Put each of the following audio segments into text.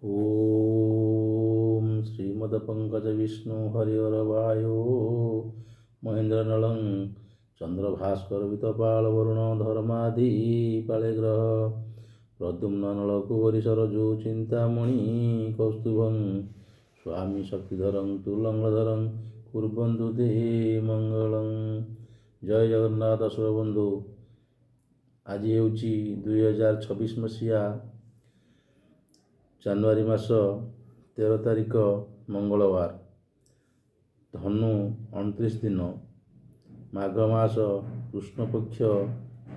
ଓମ୍ ଶ୍ରୀମଦ ପଙ୍କଜ ବିଷ୍ଣୁ ହରିହର ବାୟୁ ମହେନ୍ଦ୍ର ନଳଂ ଚନ୍ଦ୍ର ଭାସ୍କର ବିତପାଳ ବରୁଣ ଧର୍ମାଦି ପାଳେ ଗ୍ରହ ପ୍ରଦ୍ୟୁମ୍ନ ନଳକୁବରୀ ସରଜୁ ଚିନ୍ତାମଣି କୌସ୍ତୁଭଂ ସ୍ୱାମୀ ଶକ୍ତିଧରଂ ତୁଲଙ୍ଗଧରଂ କୁର୍ବନ୍ତୁ ତେ ମଙ୍ଗଳଂ। ଜୟ ଜଗନ୍ନାଥ। ଦର୍ଶକ ବନ୍ଧୁ, ଆଜି ହେଉଛି 2026 ମସିହା ଜାନୁଆରୀ ମାସ 13 ତାରିଖ ମଙ୍ଗଳବାର, ଧନୁ 29 ଦିନ, ମାଘ ମାସ କୃଷ୍ଣପକ୍ଷ,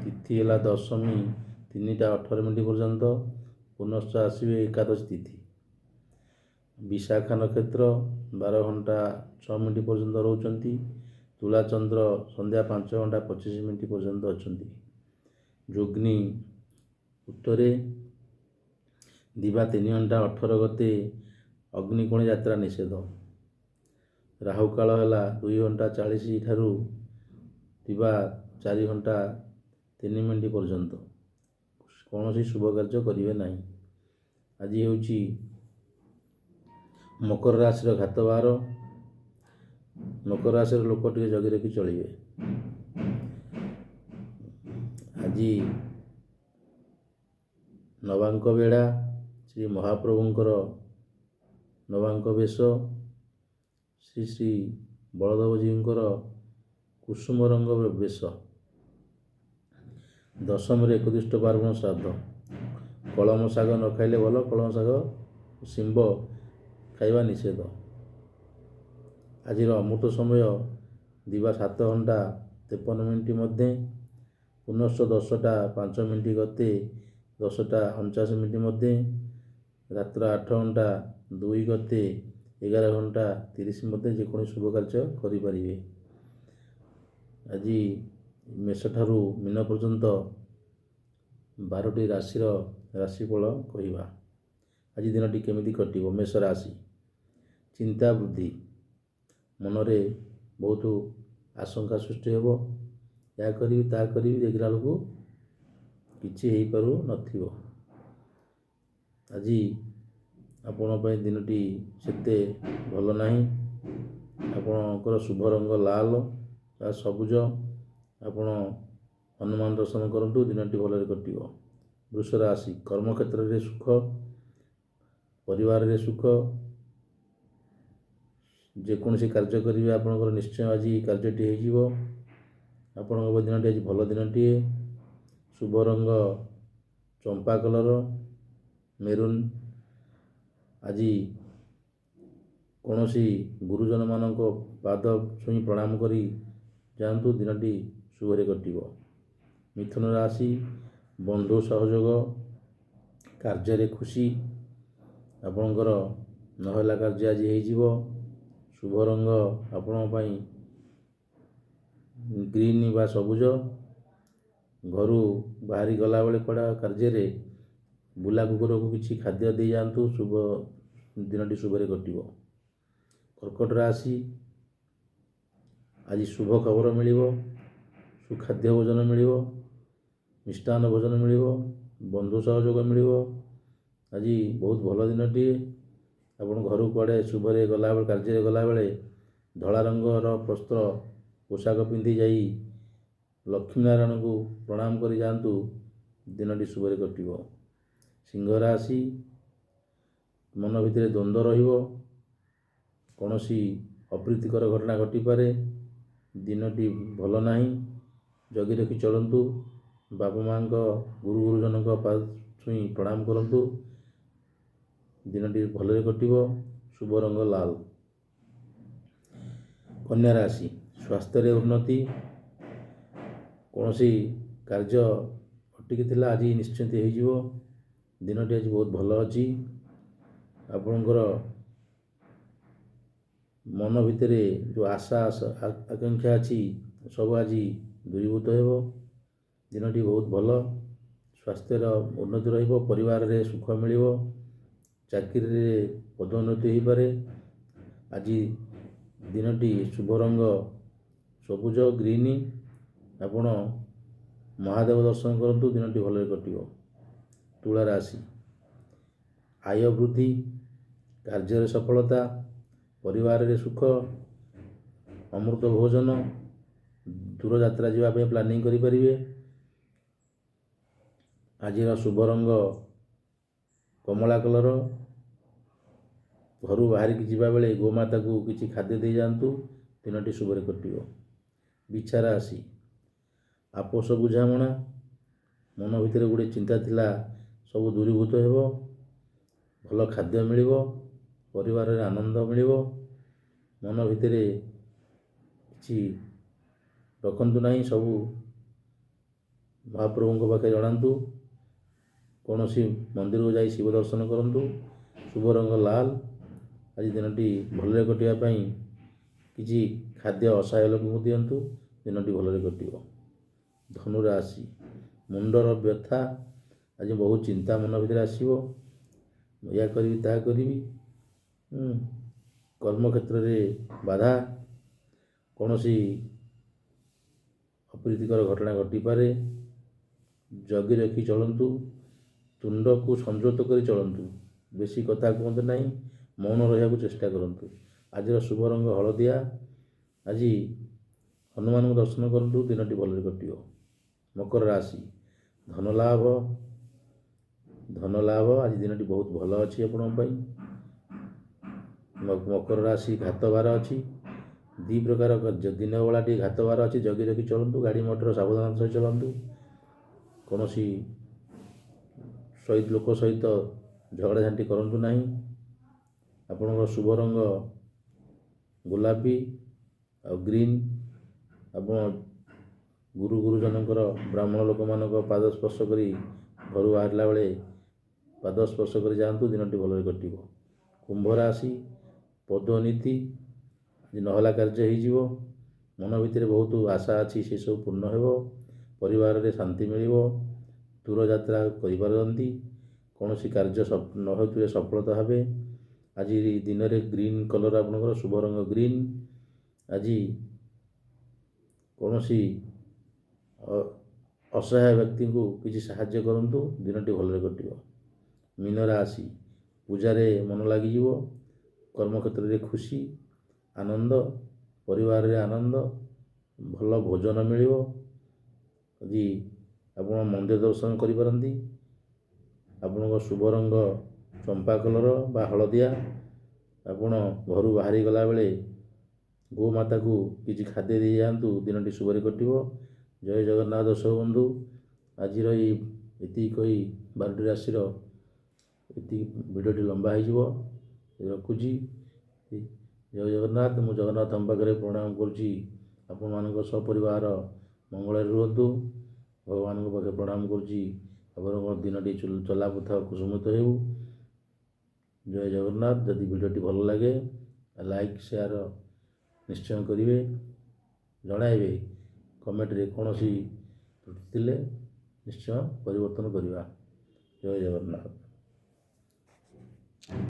ତିଥି ହେଲା ଦଶମୀ 3ଟା 18 ମିନିଟ୍ ପର୍ଯ୍ୟନ୍ତ, ପୁନଶ୍ଚ ଆସିବେ ଏକାଦଶୀ ତିଥି। ବିଶାଖା ନକ୍ଷତ୍ର 12 ଘଣ୍ଟା 6 ମିନିଟ୍ ପର୍ଯ୍ୟନ୍ତ ରହୁଛନ୍ତି। ତୁଳା ଚନ୍ଦ୍ର ସନ୍ଧ୍ୟା 5 ଘଣ୍ଟା 25 ମିନିଟ୍ ପର୍ଯ୍ୟନ୍ତ ଅଛନ୍ତି। ଯୋଗିନୀ ଉତ୍ତରେ ଦିବା 3 ଘଣ୍ଟା 18 ଗତେ ଅଗ୍ନିକୋଣ ଯାତ୍ରା ନିଷେଧ। ରାହୁକାଳ ହେଲା 2 ଘଣ୍ଟା 40 ଠାରୁ ଦିବା 4 ଘଣ୍ଟା 3 ମିନିଟ୍ ପର୍ଯ୍ୟନ୍ତ, କୌଣସି ଶୁଭ କାର୍ଯ୍ୟ କରିବେ ନାହିଁ। ଆଜି ହେଉଛି ମକର ରାଶିର ଘାତବାର। ମକର ରାଶିର ଲୋକ ଟିକେ ଜଗି ରଖି ଚଳିବେ। ଆଜି ନବାଙ୍କ ବେଳା, ଶ୍ରୀ ମହାପ୍ରଭୁଙ୍କର ନବାଙ୍କ ବେଶ, ଶ୍ରୀ ଶ୍ରୀ ବଳଦେବଜୀଙ୍କର କୁସୁମ ରଙ୍ଗ ବେଶ, ଦଶମୀରେ ଏକୋଦିଷ୍ଟ ପାର୍ବଣ ଶ୍ରାଦ୍ଧ। କଳମ ଶାଗ ନ ଖାଇଲେ ଭଲ। କଳମ ଶାଗ, ଶିମ୍ବ ଖାଇବା ନିଷେଧ। ଆଜିର ଅମୃତ ସମୟ ଦିବା 7 ଘଣ୍ଟା 53 ମିନିଟ୍ ମଧ୍ୟେ, ପୁନଶ୍ଚ 10ଟା 5 ମିନିଟ୍ ଗତେ 10ଟା 49 ମିନିଟ୍ ମଧ୍ୟେ, ରାତ୍ର 8 ଘଣ୍ଟା 2 ଗତେ 11 ଘଣ୍ଟା 30 ମଧ୍ୟେ ଯେକୌଣସି ଶୁଭ କାର୍ଯ୍ୟ କରିପାରିବେ। ଆଜି ମେଷଠାରୁ ମୀନ ପର୍ଯ୍ୟନ୍ତ 12ଟି ରାଶିର ରାଶିଫଳ କହିବା। ଆଜି ଦିନଟି କେମିତି କଟିବ? ମେଷ ରାଶି, ଚିନ୍ତା ବୃଦ୍ଧି, ମନରେ ବହୁତ ଆଶଙ୍କା ସୃଷ୍ଟି ହେବ। ଏହା କରିବି, ତାହା କରିବି, ଦେଖିଲା ବେଳକୁ କିଛି ହେଇପାରୁନଥିବ। ଆଜି ଆପଣଙ୍କ ପାଇଁ ଦିନଟି ସେତେ ଭଲ ନାହିଁ। ଆପଣଙ୍କର ଶୁଭ ରଙ୍ଗ ଲାଲ ବା ସବୁଜ। ଆପଣ ହନୁମାନ ଦର୍ଶନ କରନ୍ତୁ, ଦିନଟି ଭଲରେ କଟିବ। ବୃଷ ରାଶି, କର୍ମକ୍ଷେତ୍ରରେ ସୁଖ, ପରିବାରରେ ସୁଖ। ଯେକୌଣସି କାର୍ଯ୍ୟ କରିବେ, ଆପଣଙ୍କର ନିଶ୍ଚୟ ଆଜି କାର୍ଯ୍ୟଟି ହେଇଯିବ। ଆପଣଙ୍କ ଦିନଟି ଆଜି ଭଲ ଦିନଟିଏ। ଶୁଭ ରଙ୍ଗ ଚମ୍ପା କଲର, ମେରୁନ୍। ଆଜି କୌଣସି ଗୁରୁଜନମାନଙ୍କ ପାଦ ଛୁଇଁ ପ୍ରଣାମ କରି ଯାଆନ୍ତୁ, ଦିନଟି ଶୁଭରେ କଟିବ। ମିଥୁନ ରାଶି, ବନ୍ଧୁ ସହଯୋଗ, କାର୍ଯ୍ୟରେ ଖୁସି। ଆପଣଙ୍କର ନହେଲା କାର୍ଯ୍ୟ ଆଜି ହେଇଯିବ। ଶୁଭ ରଙ୍ଗ ଆପଣଙ୍କ ପାଇଁ ଗ୍ରୀନ୍ ବା ସବୁଜ। ଘରୁ ବାହାରି ଗଲାବେଳେ କୁଆଡ଼େ କାର୍ଯ୍ୟରେ ବୁଲା କୁକୁରକୁ କିଛି ଖାଦ୍ୟ ଦେଇଯାଆନ୍ତୁ, ଶୁଭ ଦିନଟି ଶୁଭରେ କଟିବ। କର୍କଟ ରାଶି, ଆଜି ଶୁଭ ଖବର ମିଳିବ, ସୁଖାଦ୍ୟ ଭୋଜନ ମିଳିବ, ମିଷ୍ଟାନ୍ନ ଭୋଜନ ମିଳିବ, ବନ୍ଧୁ ସହଯୋଗ ମିଳିବ। ଆଜି ବହୁତ ଭଲ ଦିନଟିଏ। ଆପଣ ଘରୁ କୁଆଡ଼େ ଶୁଭରେ ଗଲାବେଳେ, କାର୍ଯ୍ୟରେ ଗଲାବେଳେ ଧଳା ରଙ୍ଗର ବସ୍ତ୍ର ପୋଷାକ ପିନ୍ଧି ଯାଇ ଲକ୍ଷ୍ମୀନାରାୟଣଙ୍କୁ ପ୍ରଣାମ କରି ଯାଆନ୍ତୁ, ଦିନଟି ଶୁଭରେ କଟିବ। ସିଂହ ରାଶି, ମନ ଭିତରେ ଦ୍ୱନ୍ଦ୍ୱ ରହିବ, କୌଣସି ଅପ୍ରୀତିକର ଘଟଣା ଘଟିପାରେ। ଦିନଟି ଭଲ ନାହିଁ, ଜଗି ରଖି ଚଳନ୍ତୁ। ବାପା ମାଆଙ୍କ, ଗୁରୁ ଗୁରୁଜନଙ୍କ ପାଦ ଛୁଇଁ ପ୍ରଣାମ କରନ୍ତୁ, ଦିନଟି ଭଲରେ କଟିବ। ଶୁଭ ରଙ୍ଗ ଲାଲ। କନ୍ୟା ରାଶି, ସ୍ୱାସ୍ଥ୍ୟରେ ଉନ୍ନତି। କୌଣସି କାର୍ଯ୍ୟ ଅଟକି ଥିଲା, ଆଜି ନିଶ୍ଚିନ୍ତ ହେଇଯିବ। ଦିନଟି ଆଜି ବହୁତ ଭଲ ଅଛି। ଆପଣଙ୍କର ମନ ଭିତରେ ଯେଉଁ ଆଶା ଆକାଂକ୍ଷା ଅଛି, ସବୁ ଆଜି ଦୂରୀଭୂତ ହେବ। ଦିନଟି ବହୁତ ଭଲ। ସ୍ୱାସ୍ଥ୍ୟର ଉନ୍ନତି ରହିବ, ପରିବାରରେ ସୁଖ ମିଳିବ, ଚାକିରିରେ ପଦୋନ୍ନତି ହୋଇପାରେ। ଆଜି ଦିନଟି ଶୁଭ ରଙ୍ଗ ସବୁଜ, ଗ୍ରୀନ୍। ଆପଣ ମହାଦେବ ଦର୍ଶନ କରନ୍ତୁ, ଦିନଟି ଭଲରେ କଟିବ। ତୁଳା ରାଶି, ଆୟ ବୃଦ୍ଧି, କାର୍ଯ୍ୟରେ ସଫଳତା, ପରିବାରରେ ସୁଖ, ଅମୃତ ଭୋଜନ, ଦୂରଯାତ୍ରା ଯିବା ପାଇଁ ପ୍ଲାନିଂ କରିପାରିବେ। ଆଜିର ଶୁଭ ରଙ୍ଗ କମଳା କଲର। ଘରୁ ବାହାରିକି ଯିବାବେଳେ ଗୋମାତାକୁ କିଛି ଖାଦ୍ୟ ଦେଇଯାଆନ୍ତୁ, ଦିନଟି ଶୁଭରେ କଟିବ। ବିଛା ରାଶି, ଆପୋଷ ବୁଝାମଣା, ମନ ଭିତରେ ଗୁଡ଼ିଏ ଚିନ୍ତା ଥିଲା ସବୁ ଦୂରୀଭୂତ ହେବ। ଭଲ ଖାଦ୍ୟ ମିଳିବ, ପରିବାରରେ ଆନନ୍ଦ ମିଳିବ। ମନ ଭିତରେ କିଛି ରଖନ୍ତୁ ନାହିଁ, ସବୁ ମହାପ୍ରଭୁଙ୍କ ପାଖରେ ଜଣାନ୍ତୁ। କୌଣସି ମନ୍ଦିରକୁ ଯାଇ ଶିବ ଦର୍ଶନ କରନ୍ତୁ। ଶୁଭ ରଙ୍ଗ ଲାଲ। ଆଜି ଦିନଟି ଭଲରେ କଟିବା ପାଇଁ କିଛି ଖାଦ୍ୟ ଅସହାୟ ଲୋକଙ୍କୁ ଦିଅନ୍ତୁ, ଦିନଟି ଭଲରେ କଟିବ। ଧନୁରାଶି, ମୁଣ୍ଡର ବ୍ୟଥା, ଆଜି ବହୁତ ଚିନ୍ତା ମନ ଭିତରେ ଆସିବ, ଏଇଆ କରିବି ତାହା କରିବି। କର୍ମକ୍ଷେତ୍ରରେ ବାଧା, କୌଣସି ଅପ୍ରୀତିକର ଘଟଣା ଘଟିପାରେ। ଜଗି ରଖି ଚଳନ୍ତୁ, ତୁଣ୍ଡକୁ ସଂଯତ କରି ଚଳନ୍ତୁ, ବେଶୀ କଥା କୁହନ୍ତୁ ନାହିଁ, ମୌନ ରହିବାକୁ ଚେଷ୍ଟା କରନ୍ତୁ। ଆଜିର ଶୁଭ ରଙ୍ଗ ହଳଦିଆ। ଆଜି ହନୁମାନଙ୍କୁ ଦର୍ଶନ କରନ୍ତୁ, ଦିନଟି ଭଲରେ କଟିବ। ମକର ରାଶି, ଧନଲାଭ, ଧନଲାଭ, ଆଜି ଦିନଟି ବହୁତ ଭଲ ଅଛି ଆପଣଙ୍କ ପାଇଁ। ମକର ରାଶି ଘାତବାର ଅଛି, ଦୁଇ ପ୍ରକାର କାର୍ଯ୍ୟ। ଦିନ ବେଳା ଟିକେ ଘାତବାର ଅଛି, ଜଗି ରଖି ଚଳନ୍ତୁ, ଗାଡ଼ି ମଟର ସାବଧାନତା ସହିତ ଚଳାନ୍ତୁ। କୌଣସି ସହିତ ଲୋକ ସହିତ ଝଗଡ଼ାଝାଣ୍ଟି କରନ୍ତୁ ନାହିଁ। ଆପଣଙ୍କର ଶୁଭ ରଙ୍ଗ ଗୋଲାପୀ ଆଉ ଗ୍ରୀନ୍। ଆପଣ ଗୁରୁ ଗୁରୁଜନଙ୍କର, ବ୍ରାହ୍ମଣ ଲୋକମାନଙ୍କ ପାଦ ସ୍ପର୍ଶ କରି ଘରୁ ବାହାରିଲା ବେଳେ ପାଦ ସ୍ପର୍ଶ କରି ଯାଆନ୍ତୁ, ଦିନଟି ଭଲରେ କଟିବ। କୁମ୍ଭ ରାଶି, ପଦୋନ୍ନତି, ଆଜି ନହେଲା କାର୍ଯ୍ୟ ହେଇଯିବ। ମନ ଭିତରେ ବହୁତ ଆଶା ଅଛି, ସେସବୁ ପୂର୍ଣ୍ଣ ହେବ। ପରିବାରରେ ଶାନ୍ତି ମିଳିବ। ଦୂରଯାତ୍ରା କରିପାରନ୍ତି। କୌଣସି କାର୍ଯ୍ୟ ନ ହେଉଥିଲେ ସଫଳତା ହେବେ। ଆଜି ଦିନରେ ଗ୍ରୀନ୍ କଲର୍ ଆପଣଙ୍କର ଶୁଭ ରଙ୍ଗ ଗ୍ରୀନ୍। ଆଜି କୌଣସି ଅସହାୟ ବ୍ୟକ୍ତିଙ୍କୁ କିଛି ସାହାଯ୍ୟ କରନ୍ତୁ, ଦିନଟି ଭଲରେ କଟିବ। ମୀନ ରାଶି, ପୂଜାରେ ମନ ଲାଗିଯିବ, କର୍ମକ୍ଷେତ୍ରରେ ଖୁସି, ଆନନ୍ଦ, ପରିବାରରେ ଆନନ୍ଦ, ଭଲ ଭୋଜନ ମିଳିବ। ଆଜି ଆପଣ ମନ୍ଦିର ଦର୍ଶନ କରିପାରନ୍ତି। ଆପଣଙ୍କ ଶୁଭ ରଙ୍ଗ ଚମ୍ପା କଲର ବା ହଳଦିଆ। ଆପଣ ଘରୁ ବାହାରି ଗଲାବେଳେ ଗୋମାତାକୁ କିଛି ଖାଦ୍ୟ ଦେଇଯାଆନ୍ତୁ, ଦିନଟି ଶୁଭରେ କଟିବ। ଜୟ ଜଗନ୍ନାଥ ଦର୍ଶକ ବନ୍ଧୁ, ଆଜିର ଏଇ ଏତିକି କହି 12ଟି ରାଶିର ଏତିକି ଭିଡ଼ିଓଟି ଲମ୍ବା ହେଇଯିବ, ରଖୁଛି। ଜୟ ଜଗନ୍ନାଥ। ମୁଁ ଜଗନ୍ନାଥଙ୍କ ପାଖରେ ପ୍ରଣାମ କରୁଛି। ଆପଣମାନଙ୍କ ସପରିବାର ମଙ୍ଗଳରେ ରୁହନ୍ତୁ। ଭଗବାନଙ୍କ ପାଖରେ ପ୍ରଣାମ କରୁଛି। ଆପଣଙ୍କ ଦିନଟି ଚଲାପଥ କୁସୁମିତ ହେଉ। ଜୟ ଜଗନ୍ନାଥ। ଯଦି ଭିଡ଼ିଓଟି ଭଲ ଲାଗେ ଲାଇକ୍ ସେୟାର ନିଶ୍ଚୟ କରିବେ। ଜଣାଇବେ କମେଣ୍ଟରେ କୌଣସି ତ୍ରୁଟି ଥିଲେ ନିଶ୍ଚୟ ପରିବର୍ତ୍ତନ କରିବା। ଜୟ ଜଗନ୍ନାଥ।